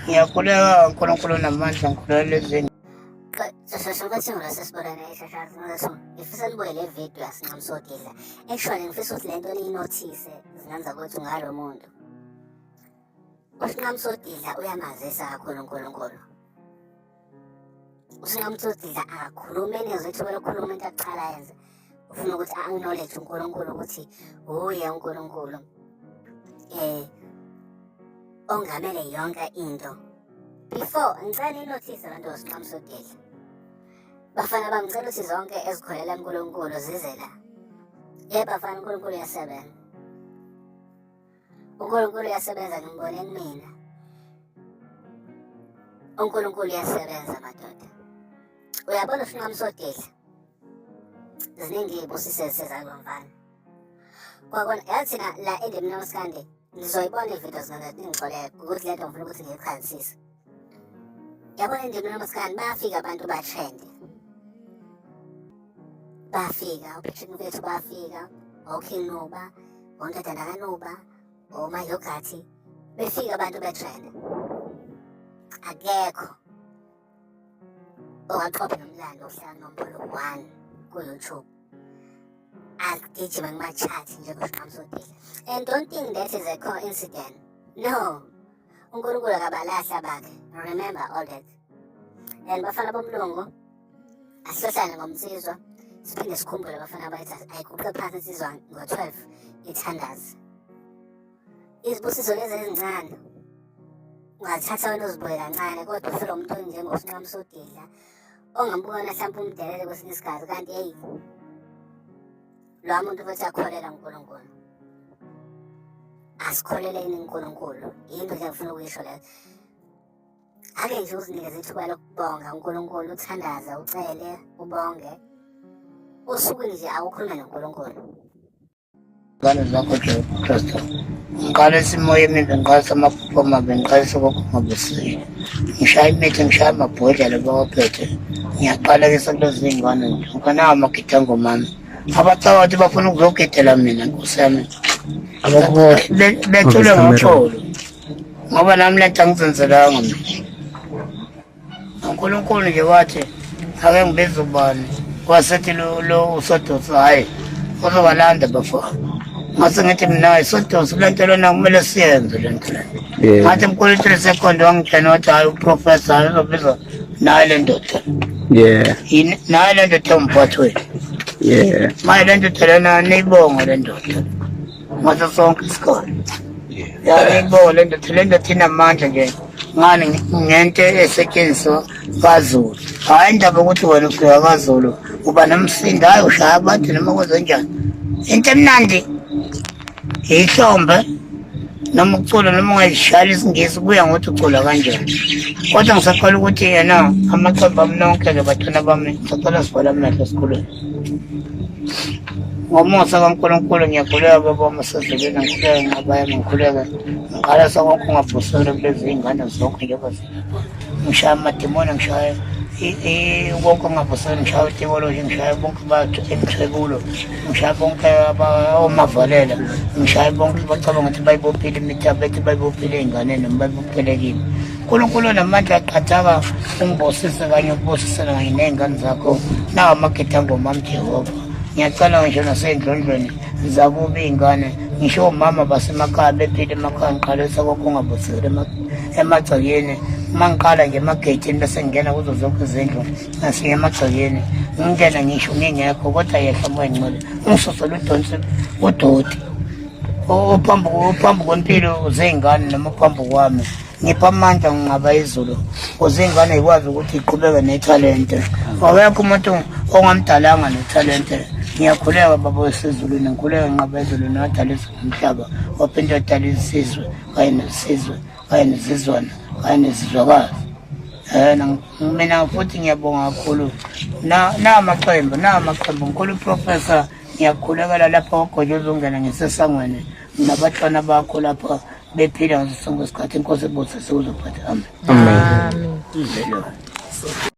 Ngiyakhuleka uNkulunkulu namandla ngikhuleka lezi Ngifisa nibuke le video yasinqamsodidla. Actually ngifisa ukuthi le nto niyinothise zingenza ukuthi ungalo muntu. USinqamsodidla uyamazisa kakhulu uNkulunkulu. USinqamsodidla akakhulumi enezwe ithuba lokukhuluma into aqala yenze. Ufuna ukuthi a-acknowledge uNkulunkulu ukuthi uye uNkulunkulu. Eh ongamele yonke into. Before ngicela ninothise lento yoSinqamsodidla. Bafana bami ngicela ukuthi zonke ezikholela kuNkulunkulu zize la. Yebo bafana uNkulunkulu uyasebenza. uNkulunkulu uyasebenza ngimbone kumina. uNkulunkulu uyasebenza madoda. Uyabona usinqamsodidla. Ziningi izibusiso eziseza mfana. Kwakona yazi thina la endimini yamaskandi ngizoyibona ividiyo zingathi ningixolele ukuthi lento ngifuna ukuthi ngiyichazisise. Yabona endimini yamaskandi bayafika abantu batrende. Bafika uPatrick Mfethu bafika, oKing Nuba, ondodana kaNuba, oMayogathi, befika abantu betrend. Akekho owaqopha nomlando ohlala nombolo 1 ku-YouTube. Agijima kuma-chart njengoSinqamsodidla. And don't think that is a coincidence. No. uNkulunkulu akabalahla bakhe. Remember all that. And bafana bomlungu asihlohlane ngomsizwa siphinde sikhumbule abafana bathi ayiguqe phansi insizwa ngo-12 ithandaze izibusiso lezi ezincane ungazithatha wena uzibuke kancane kodwa ufike umuntu onjengosinqamsodidla ongambukona mhlawumpe umdelele kwesinye isikhathi kanti eyi lowa muntu futhi akholelwa uNkulunkulu asikholeleni uNkulunkulu yinto nje ngifuna ukuyisho leyo Ake nje uzinikeze ithuba lokubonga uNkulunkulu, uthandaze, ucele, ubonge. Osukwini nje awukhulume noNkulunkulu. Ngane zakho Jesu Kristu. Ngiqalisa imoya emibi, ngiqalisa amaphupho amabi, ngiqalisa kokungabusile. Ngishaya imithi, ngishaya amabhodlela bawaphethe. Ngiyaqalekisa kulezi zingane nje. Nganawo amagidango mami. Abacawathi bafuna ukuzogidela mina Nkosi yami. Bethule ngoxolo. Ngoba nami lento angizenzelanga mina. uNkulunkulu nje wathi ake ngibize ubani wasethi lo uSodosi hhayi uzobalanda bafo ngase ngithi mina hayi Sodosi le nto lena kumele siyenze le nto lena ngathi mkhulu into lesekhonto wangitshena wathi hhayi uprofesa hhayi uzobiza naye le ndoda yeah naye le ndoda ewumphathi wethu yeah maye le ndoda lena niyibonge le ndoda ngaso sonke isikole ya ngiyibonga le ndoda le ndoda inamandla nje ngani ngento esetshenziswa kwaZulu hhayi indaba yokuthi wena ufika kwaZulu uba nomsindo hhayi ushaya abantu noma kwenzenjani into emnandi yihlombe noma ucula noma ungayishayela isingisi kuya ngokuthi ucula kanjani kodwa ngisaqala ukuthi yena amaqembu ami nonke-ke bantwana bami ngisaqala sivale amehlo esikolweni Ngomusa kaNkulunkulu ngiyakhuleka baba wami osezulwini, ngikhuleka nqaba yami, ngikhuleka ngiqalisa konke ungavuseli kulezi iy'ngane zonke njengoba zilapha. Ngishaya amadimoni, ngishaya konke ongavuseli, ngishaya utikoloshi, ngishaya bonke bathu emthwebulo, ngishaya bonke omavalela, ngishaya bonke bacabanga ukuthi bayibophile imithi yabo, bethi bayibophile ey'nganeni noma bayibophele kimi. uNkulunkulu onamandla aqhathaka ungibusise kanye ukubusisela kanye ney'ngane zakho nawo amagidango mami Jehova ngiyacela ngisho nasey'ndlondlweni zakuba iy'ngane ngisho omama basemakhaya bephile emakhaya ngiqalisa kokho ungabusiseli emagcekeni uma ngiqala nje emageyithini bese ngingena kuzo zonke izindlu ngasiye emagcekeni ngingena ngisho ngingekho kodwa yehla moya ngcwele ungisusele udonsi udoti ophambi kwempilo zey'ngane noma ophambi kwami ngipha amandla nginqaba izulu ukuze ingane ikwazi ukuthi iqhubeke nethalente akekho umuntu ongamdalanga nethalente ngiyakhuleka baba wesezulwini ngikhuleka nqaba ezulwini wadala izulu nomhlaba waphinde wadala isizwe kanye nesizwe kanye nezizwana kanye nezizwakazi um mina futhi ngiyabonga kakhulu namaqembu namaqembu ngikhulu uprofessor ngiyakhulekela lapha wagoja uzongena ngisesangweni nabatwana bakho lapha bephila ngaso sonke isikhathi inkosi ebusise uzophatha amen amen amen.